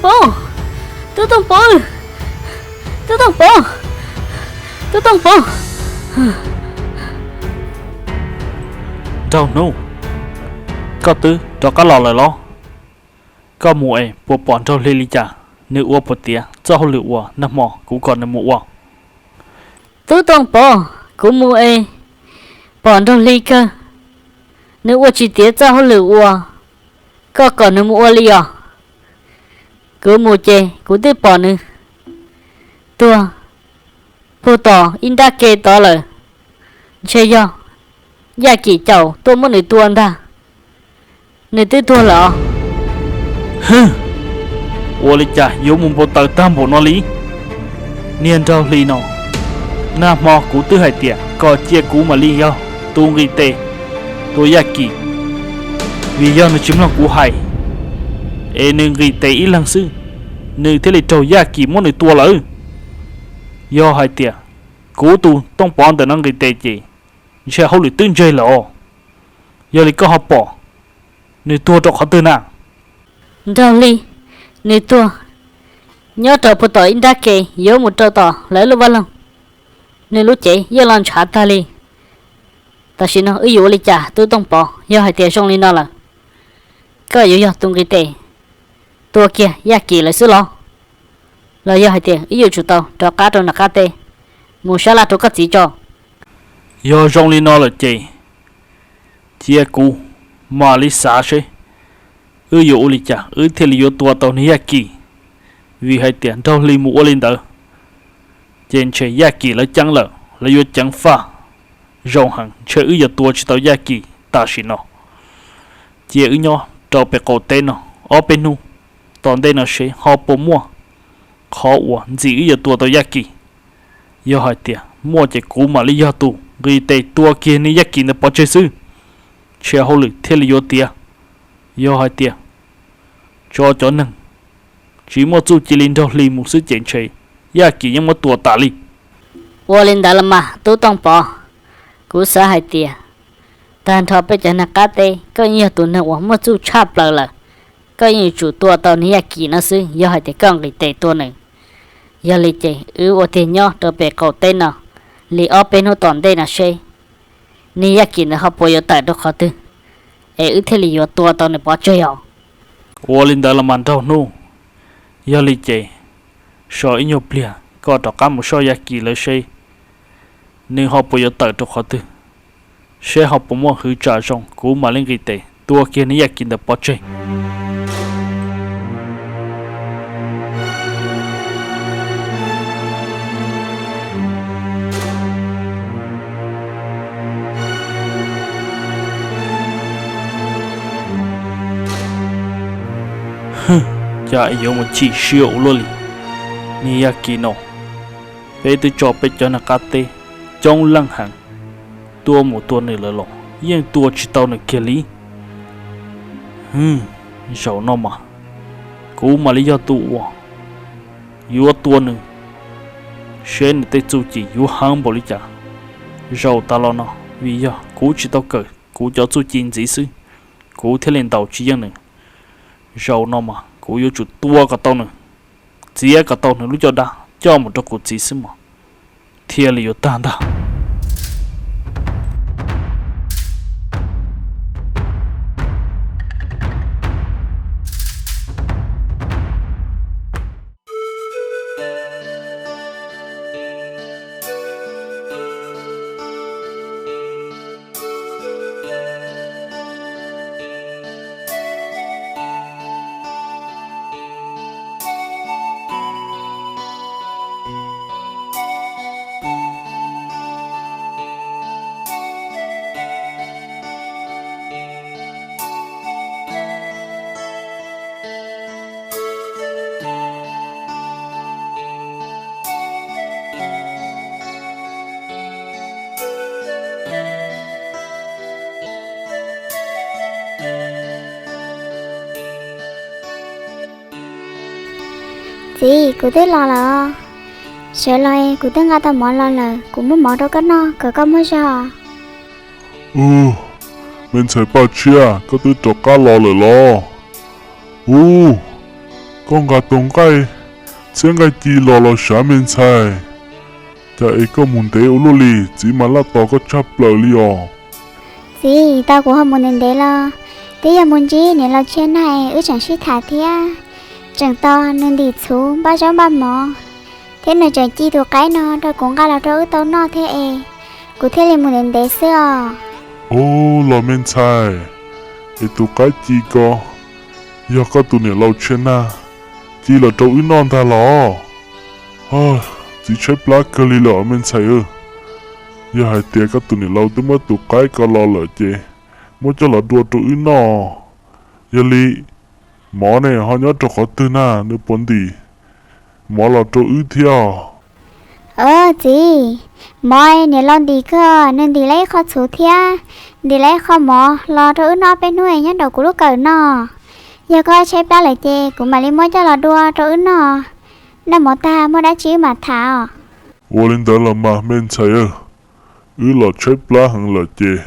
Tooj, Tub Tooj Pov, Tub Tooj Pov, Tub Tooj Pov. Nraug Hnub, koj twb rov qab los lawm los? Koj mus es puas pom Nraug Hli li cas? Nws ua puas tiav txoj hauj lwm uas nag hmo kuv kom nws mus ua? Tub Tooj Pov, kuv mus es pom Nraug Hli kawg, nws ua tsis tiav txoj hauj lwm uas koj kom nws mus ua li os. Kuv mus ces kuv twb pom nws tuag puag tom ib nrab ke tod lawm. Ntshe yog Yaj Kim caum tuaj muab nws tua ntag. Nws twb tuag lawm os. Hwj, ua li cas yuav mus npau taws tag npaum no li? Niag Nraug Hli no, nag hmo kuv twb hais tias kom cia kuv mam li yog tus nqis tes tua Yaj Kim, vim yog nws tsis mloog kuv hais, es nws nqis tes ib leeg xwb, nws thiaj li raug Yaj Kim muab nws tua lawm. Yog hais tias kuv tus Tooj Pov ntawm no nqis tes ces ntshe hauj lwm twb ntseg lawm os. Yog li koj ho pom nws tuag rau qhov twg na? Nraug Hli, nws tuag nyob rau puag tom ib nrab ke yuav mus rau tom lawv lub vaj loog. Nws lub cev yeej los ntshav tag li. Tam sim no wb yuav ua li cas Tub Tooj Pov? Yog hais tias zoo li no lawm, koj yuav yog tus nqis tes tua kiag Yaj Kim lawv xwb los? Los yog hais tias wb yuav tsum tau rov qab rau nram qab teb mus sab laj rau koj txiv tso? Yog zoo li no lawm ces cia kuv mam li xav seb wb yuav ua li cas wb thiaj li yuav tua tau niag Yaj Kim. Vim hais tias Nraug Hli mus ua li ntawd ces ntshe Yaj Kim lawv ceeb lawm, lawv yuav ceev faj zoo heev, ntshe wb yuav tua tsis tau Yaj Kim tam sim no. Cia wb nyob rau pem qaum teb no ob peb hnub, tom ntej no seb ho puas muaj qhov uas ntxim wb yuav tua tau Yaj Kim. Yog hais tias muaj ces kuv mam li yog tus nqis tes tua kiag niag Yaj Kim ntawd pov tseg xwb, ntshe hauj lwm thiaj li yuav tiav. Yog hais tias tso cov neeg tsis muaj txuj ci li Nraug Hli mus xwb ces ntshe Yaj Kim yeej muab tua tas li. Ua li ntawd los mas Tub Tooj Pov, kuv xav hais tias tag nrho peb cov neeg qab teb koj yeej yog tus neeg uas muaj txuj tshaj plaws lawm. Koj yeej yuav tsum tua tau niag Yaj Kim no xwb yog hais tias koj nqis tes tua nws. Yog li ces wb ua tiag nyob rau pem qaum teb no li ob peb hnub tom ntej no seb niag Yaj Kim ntawd ho puas yuav tawm rau qhov twg, es wb thiaj li yuav tua tau nws pov tseg os. Ua li ntawd los mas Nraug Hnub, yog li ces so ib nyuag pliag koj rov qab mus soj Yaj Kim lawv seb nws ho puas yuav tawm rau qhov twg, seb ho puas muaj hwv tsam zoo kuv mam li nqis tes tua kiag niag Yaj Kim ntawd pov tseg. Cas yuav mus chim siab ua luaj li. Niag Yaj Kim no, peb twb tso peb cov neeg qab teb coob leej heev tuaj mus tua nws lawm los yeej tua tsis tau nws kiag li. Hwj, zaum no mas kuv mam li yog tus uas yuav tua nws, seb nws tej txuj ci yuav heev npaum li cas. Zaum tas los no vim yog kuv tsis tau kawm kuv cov txuj ci ntxiv xwb, kuv thiaj li ntaus tsis yeej nws. Zaum no mas kuv yuav tsum tua kom tau nws, txiav kom tau nws lub caj dab coj mus rau kuv txiv xwb mas thiaj li yuav tag ntag. Txiv, kuv twb los lawm. Sawv los, kuv twb nqa tau mov los lawm, kuv muab mov rau koj noj kom koj muaj zog. Ub, me ntxhais Paj Tshiab, koj twb rov qab los lawm los? Ub, Koj nqa tau nqaij txhiab nqaij ci los los sav me ntxhais, cas es koj mus ntev ua luaj li, txiv mas laj tos koj tshaj plaws li os. Txiv, tau kuv ho mus ntev ntev los twb yog mus ntsib niam laus Tshiab Nag es wb tseem sib tham thiab, tseem tos nws ntim txhuv npaj zaub npaj mov, thiab nws tseem ci tus qaib no rau kuv nqa los rau wb tau noj thiab es kuv thiaj li mus ntev ntev xwb os. Ub, los me ntxhais, es tus qaib ci ko yog koj tus niam laus Tshiab Nag ci los rau wb noj ntag los? Txiv tshaib plab kawg li lawm me ntxhais. Yog hais tias koj tus niam laus twb muab tus qaib ko los lawm ces muab coj los dua rau wb noj. Yog li mov ne ho nyob rau qhov twg na, nws puas ntim mov los rau wb thiab? Os txiv, mov niam laus ntim kawg, nws ntim lawv ib qho txhuv thiab ntim lawv ib qho mov los rau wb noj peb hnub nyob nraum kuv lub kawm no. Yog koj tshaib plab lawm ces kuv mam li muab coj los dua rau wb noj. Noj mov tag muaj dab tsi wb mam tham os. Ua li ntawd los mas me ntxhais, wb los tshaib plab heev lawm ces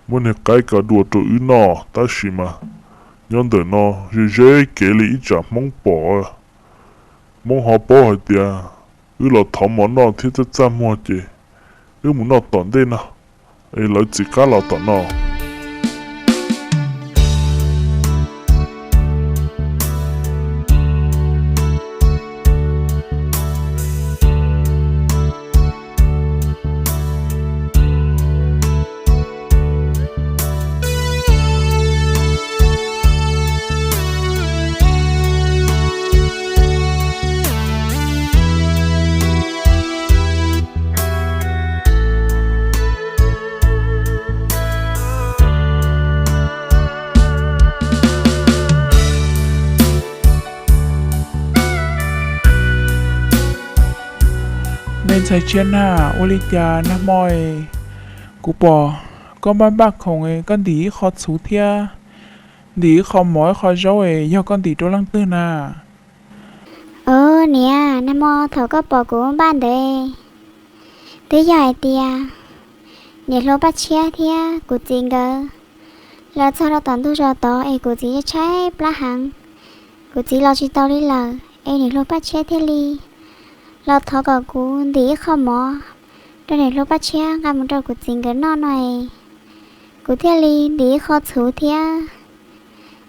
muab niag qaib ko dua rau wb noj, tab sis mas nyob ntawm no ze ze kev li ib tsam Hmoob pom, Hmoob ho paub hais tias wb los thov mov noj thiab txaj txaj muag ces wb mus noj tom ntej no, es lawv txiv qab los tom no. Me ntxhais Tshiab Nag, ua li cas nag hmo kuv pom koj npaj npaj khoom, koj ntim ib qho txhuv thiab ntim ib qho mov ib qho zaub, yog koj ntim rau leej twg na? Os niam, nag hmo thaum koj pom kuv npaj ntawd twb yog hais tias niam hluas Paj Tshiab thiab kuv txiv nkawd los txog rau tom ntug zos tod es kuv txiv tshaib plab heev, kuv txiv los tsis tau li lawm es niam hluas Paj Tshiab thiaj li los thov kom kuv ntim ib qho mov rau niam hluas Paj Tshiab nqa mus rau kuv txiv nkawd noj no es kuv thiaj li ntim ib qho txhuv thiab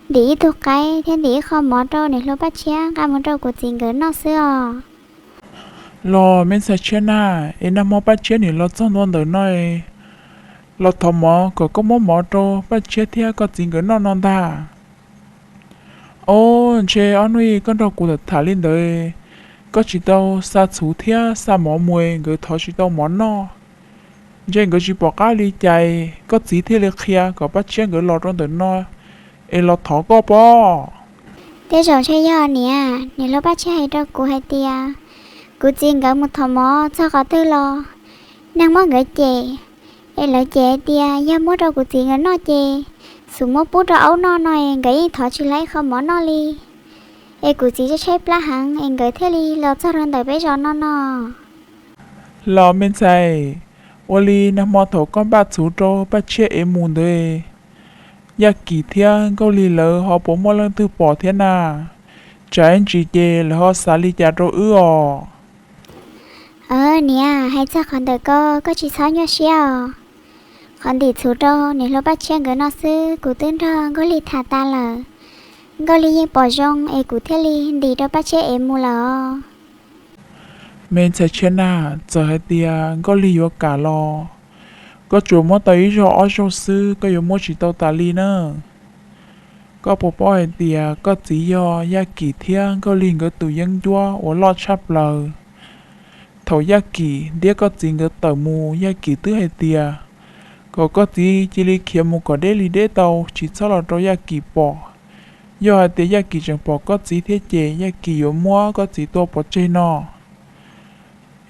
ntim ib tug qaib thiab ntim ib qho mov rau niam hluas Paj Tshiab nqa mus rau kuv txiv nkawd noj xwb os. Los me ntxhais Tshiab Nag, es nag hmo Paj Tshiab nim los txog ntua ntawm no los thov mov kom koj muab mov rau Paj Tshiab thiab koj txiv nkawd noj no ntag. Os, ntshe ob hnub koj nrog kuv tham tham li ntawd, koj tsis tau xa txhuv thiab xa mov mus, nkawd thov tsis tau mov noj. Ntshe nkawd tsis pom qab li cas, koj txiv thiaj li qhia kom Paj Tshiab nkawd los rau ntawm no es los thov koj pob. Tej zaum ntshe yog niam, niam hluas Paj Tshiab hais rau kuv hais tias kuv txiv nkawd mus thov mov txog qhov twg los neeg muab nkawd cem, es lawv cem hais tias yog muab rau kuv txiv nkawd noj ces xub muab pub rau aub noj no es nkawd yeej thov tsis tau ib qho mov noj li. Es kuv txiv tshaib tshaib plab heev es nkawd thiaj li los txog rau ntawm peb zos no no. Los me ntxhais, ua li nag hmo thaum koj npaj txhuv rau Paj Tshiab ev mus ntawd, Yaj Kim thiab Nkauj Lig lawv ho puas muaj leej twg pom thiab na? Tsam ib ntsis ces lawv ho xav li cas rau wb os? Niam, hais txog qhov ntawm ko koj tsis txhob nyuaj siab os. Qhov ntim txhuv rau niam hluas Paj Tshiab nkawd no xwb kuv twb nrog Nkauj Lig tham tas lawm. Nkauj Lig yeej pom zoo es kuv thiaj li ntim rau Paj Tshiab ev mus lawm os. Me ntxhais Tshiab Nag, txawm hais tias Nkauj Lig yuav kam los koj tsuas muab tau ib zaug ob zaug xwb, koj yuav muab tsis tau tas li na. Koj puas paub hais tias koj txiv yog Yaj Kim thiab Nkauj Lig nkawd tus yeeb ncuab uas loj tshaj plaws? Thaum Yaj Kim ntiab koj txiv nkawd tawm mus, Yaj Kim twb hais tias kom koj txiv cia li khiav mus kom deb li deb tau, tsis txhob los rau Yaj Kim pom. Yog hais tias Yaj Kim tseem pom koj txiv thiab ces Yaj Kim yuav muab koj txiv tua pov tseg no.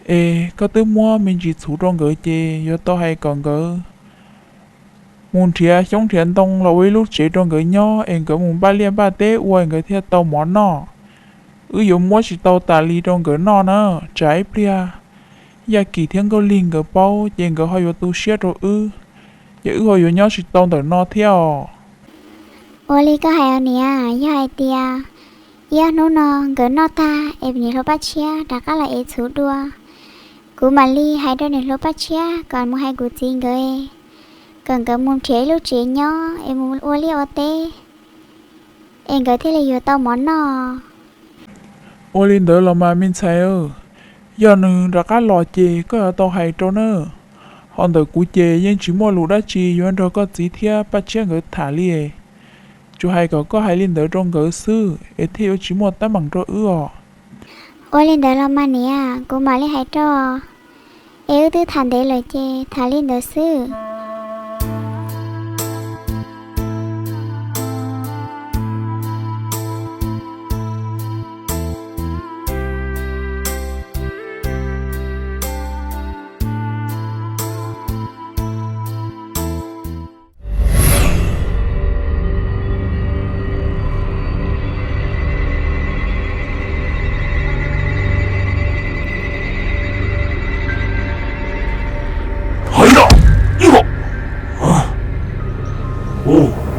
Es koj twb muab me ntsis txhuv rau nkawd ces yuav tau hais kom nkawd mus nrhiav xyoob nrhiav ntoo los ua ib lub tsev rau nkawd nyob es nkawd mus npaj liaj npaj teb ua nkawd thiaj tau mov noj. Wb yuav muab tsis tau tas li rau nkawd noj na, tsam ib pliag Yaj Kim thiab Nkauj Lig nkawd paub ces nkawd ho yuav tu siab rau wb, ces wb ho yuav nyob tsis tau ntawm no thiab os. Ua li koj hais os niam, yog hais tias Yog hnub no nkawd noj tag es niam hluas Paj Tshiab rov qab los ev txhuv dua, kuv mam li hais rau niam hluas Paj Tshiab kom mus hais kuv txiv nkawd, kom nkawd mus nrhiav ib lub tsev nyob es mus ua liaj ua teb, es nkawd thiaj li yuav tau mov noj. Ua li ntawd los mas me ntxhais, yog nws rov qab los ces koj yuav tau hais rau na. Ho ntawm kuv ces yeej tsis muaj lus dab tsi yuav nrog koj txiv thiab Paj Tshiab nkawd tham li. Tsuas hais kom koj hais li ntawd rau nkawd xwb es thiaj yuav tsis muaj teeb meem rau wb os. Ua li ntawd los mas niam, kuv mam li hais rau. Es wb twb tham ntev lawm ces tham li ntawd xwb.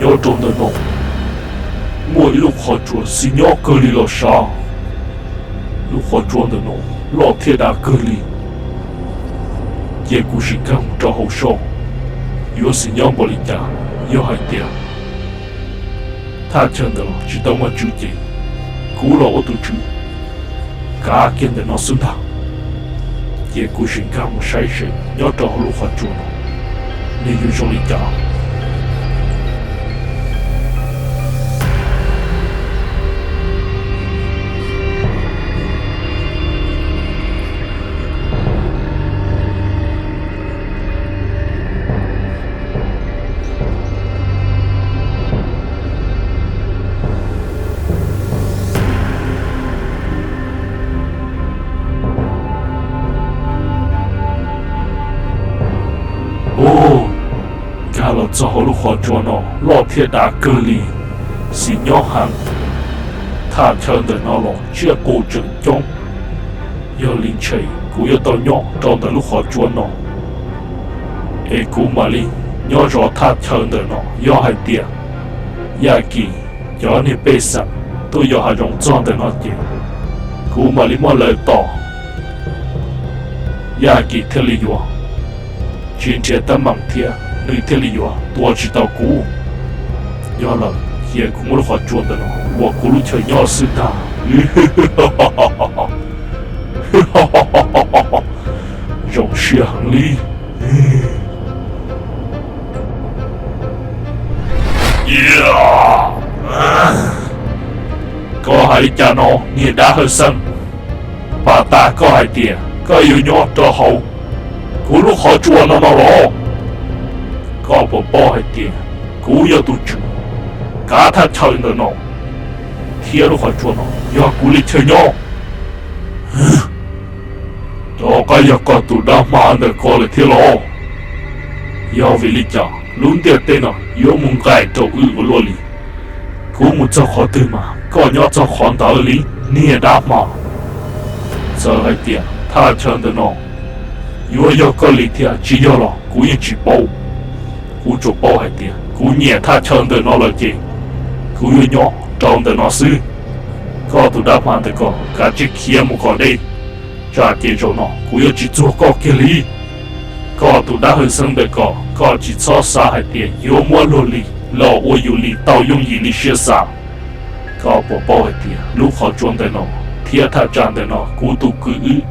Nyob rau ntawm no muaj ib lub qhov tsua xis nyob kawg li los sav. Lub qhov tsua ntawm no loj thiab dav kawg li. Cia kuv sim nkag mus rau hauv soj, yuav xis nyob npaum li cas. Yog hais tias thaj chaw ntawm no tsis tau muaj tswv ces kuv los ua tus tswv kav kiag ntawm no xwb ntag. Cia kuv sim nkag mus saib seb nyob rau hauv lub qhov tsua no nws yuav zoo li cas. Nkag los txog hauv lub qhov tsua no loj thiab dav kawg li, xis nyob heev. Thaj chaw ntawm no los tsiaj qus tseem coob. Yog li ntshe kuv yuav tau nyob rau ntawm lub qhov tsua no, es kuv mam li nyob zov thaj chaw ntawm no. Yog hais tias yaj kis cov niag pej xeem tuaj yos hav zoov txog ntawm no ces kuv mam li muab lawv tom, yaj kis thiaj li yuav tsis nrhiav teeb meem thiab nws thiaj li yuav tua tsis tau kuv. Yog lawm cia kuv muab lub qhov tsua ntawm no ua kuv lub chaw nyob xwb ntag. Zoo siab heev li. Koj hais li cas no niag dab hawj xeeb? Pab tas koj hais tias koj yuav nyob rau hauv kuv lub qhov tsua no no los? Koj puas paub hais tias kuv yog tus tswv kav thaj chaw ntawm no, thiab lub qhov tsua no yog kuv li chaw nyob? Rov qab yog koj tus dab hma ntawm ko lawm thiab los? Yog vim li cas lub ntiaj teb no yuav mus nqaim rau wb ua luaj li? Kuv mus txog qhov twg mas koj nyob txog qhov ntawd li, niag dab hma. Txawm hais tias thaj chaw ntawm no yuav yog koj li thiab tsis yog los kuv yeej tsis paub. Kuv tsuas paub hais tias kuv nyiam thaj chaw ntawm no lawm ces kuv yuav nyob rau ntawm no xwb. Koj tus dab hma ntawm ko kav tsij khiav mus kom deb, tsam ces zaum no kuv yuav tsis txuag koj kiag li. Koj tus dab hawj xeeb ntawm ko, koj tsis txhob xav hais tias yuav muab luag li los ua yus li tau yooj yim li siab xav. Koj puas paub hais tias lub qhov tsua ntawm no thiab thaj tsam ntawm no kuv tus kwv wb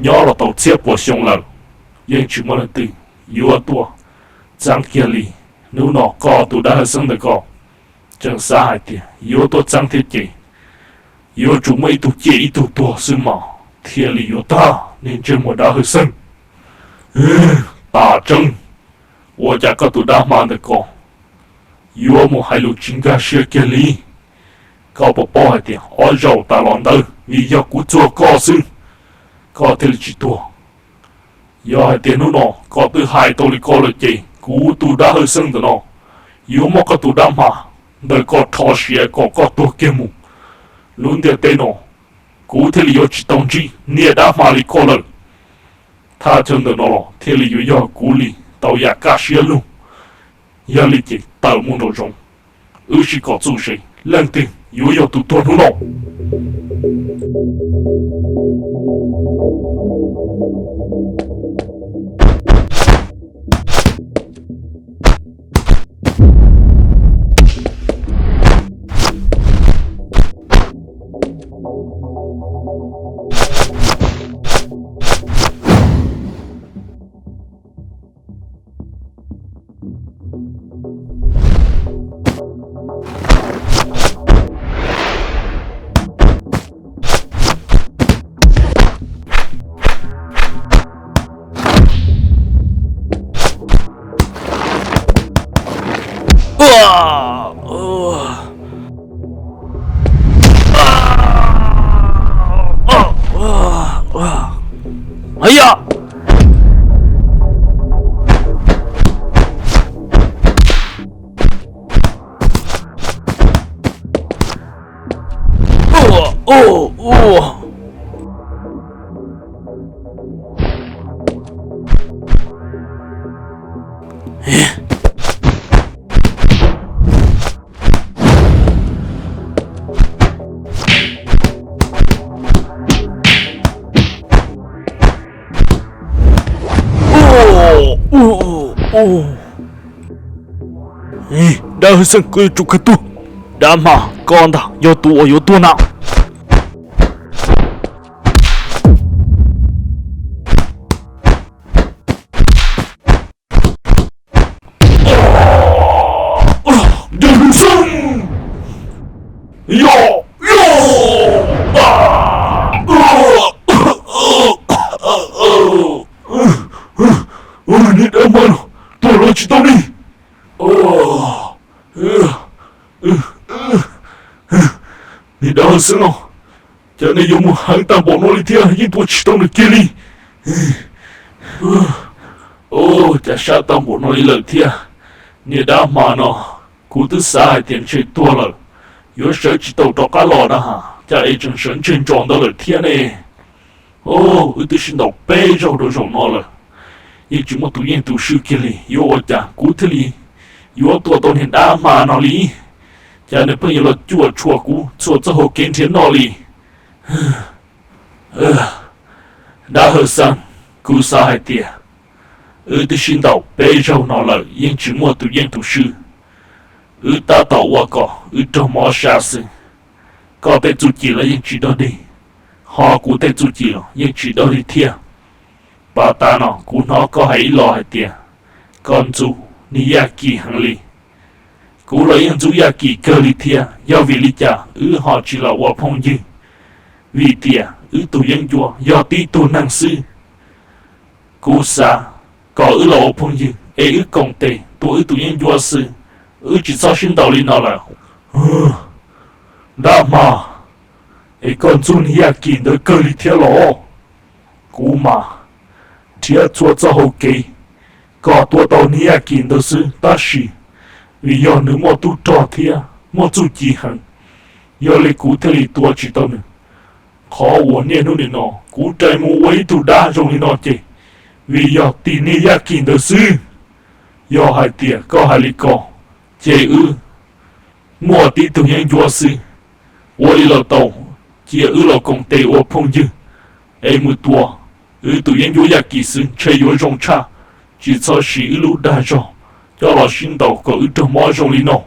nyob los tau txhiab puas xyoo lawm, yeej tsis muaj leej twg yuav tuaj txeeb kiag li. Hnub no koj tus dab hawj xeeb ntawm ko tseem xav hais tias yuav tuaj txeeb thiab ces yuav tsum muaj ib tug ciaj ib tug tuag xwb mas thiaj li yuav tag niag ntsej muag dab hawj xeeb. Tam tseeb, ua cas koj tus dab hma ntawm ko yuav mus hais lus tsis nkag siab kiag li? Koj puas paub hais tias ob zaug tas los ntawd vim yog kuv txuag koj xwb, koj thiaj li tsis tuag. Yog hais tias hnub no koj twb hais tau li ko lawm ces kuv tus dab hawj xeeb ntawm no yuav muab koj tus dab hma ntawm ko rho siav kom koj tuag kiag mus. Lub ntiaj teb no kuv thiaj li yuav tsis tau ntsib niag dab hma li koj lawm. Thaj chaw ntawm no los thiaj li yuav yog kuv li tau yam kaj siab lug. Yog li ces tawm mus nraum zoov, wb sim kom txuj se leej twg yuav yog tus tuag hnub no. Aya! Dab Hwj Xeeb, koj yuav tsum kawg tuag. Dab hma, koj ntag yog tus uas yuav tuag na. Dab Hwj Xeeb, yog, yog. Niag dab hma no, tuag los tsis tau li. Niag dab Hwj Xeeb no, cas nws yuav mus heev tag npaum no li thiab, yeej tua tsis tau nws kiag li. Cas sab tag npaum no li lawm thiab. Niag dab hma no, kuv twb xav hais tias ntshe tuag lawm, yuav sawv tsis tau rov qab los na has, cas es tseem sawv ntseg ntsos ntawd lawm thiab ne. Wb twb sib ntaus peb zaug rau zaum no lawm, yeej tsis muaj tus yeej tus swm kiag li, yuav ua cas kuv thiaj li yuav tua tau niag dab hma no li? Cas nws pheej yuav los cuam tshuam kuv txhua txoj hau kev nrhiav noj li. Dab Hawj Xeeb, kuv xav hais tias wb twb sib ntaus peb zaug no lawm yeej tsis muaj tus yeej tus swm. Wb tab tom ua kom wb raug mob sab xwb. Koj tej txuj ci los yeej tsis dog dig, ho kuv tej txuj ci los yeej tsis dog dig thiab. Pas tas no kuv hnov koj hais ib los hais tias koj ntxub niag Yaj Kim heev li. Kuv los yeej ntxub Yaj Kim kawg li thiab, yog vim li cas wb ho tsis los ua phooj ywg? Vim tias wb tus yeeb ncuab yog tib tug neeg xwb. Kuv xav kom wb los ua phooj ywg es wb koom tes tua wb tus yeeb ncuab xwb, wb tsis txhob sib ntaus li no lawm. Dab hma, es koj ntxub niag Yaj Kim ntawd kawg li thiab los? Kuv mas nrhiav txhua txoj hau kev kom tua tau niag Yaj Kim ntawd xwb, tab sis vim yog nws muaj tub rog thiab muaj txuj ci heev, yog li kuv thiaj li tua tsis tau nws. Qhov uas niaj hnub nim no kuv rais mus ua ib tug dab zoo li no ces vim yog tim niag Yaj Kim ntawd xwb. Yog hais tias koj hais li ko, ces wb muaj tib tug yeeb ncuab xwb, ua li los tau. Cia wb los koom tes ua phooj ywg es mus tua wb tus yeeb ncuab Yaj Kim xwb ntshe yuav zoo tshaj. Tsis txhob siv wb lub dag zog coj los sib ntaus kom wb raug mob zoo li no.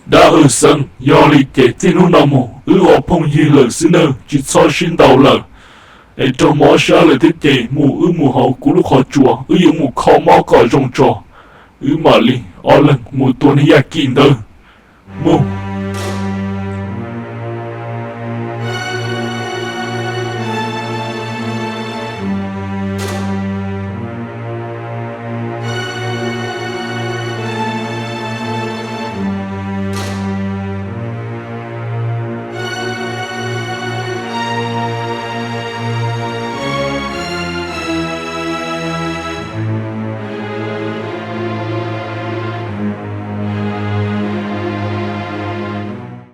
Dab Hawj Xeeb, yog li ces txij hnub no mus wb ua phooj ywg lawm xwb nawb, tsis txhob sib ntaus lawm. Es raug mob sab lawm thiab ces mus wb mus hauv kuv lub qhov tsua, wb yuav mus kho mob kom zoo tso. Wb mam li ob leeg mus tua niag Yaj Kim ntawd. Mus.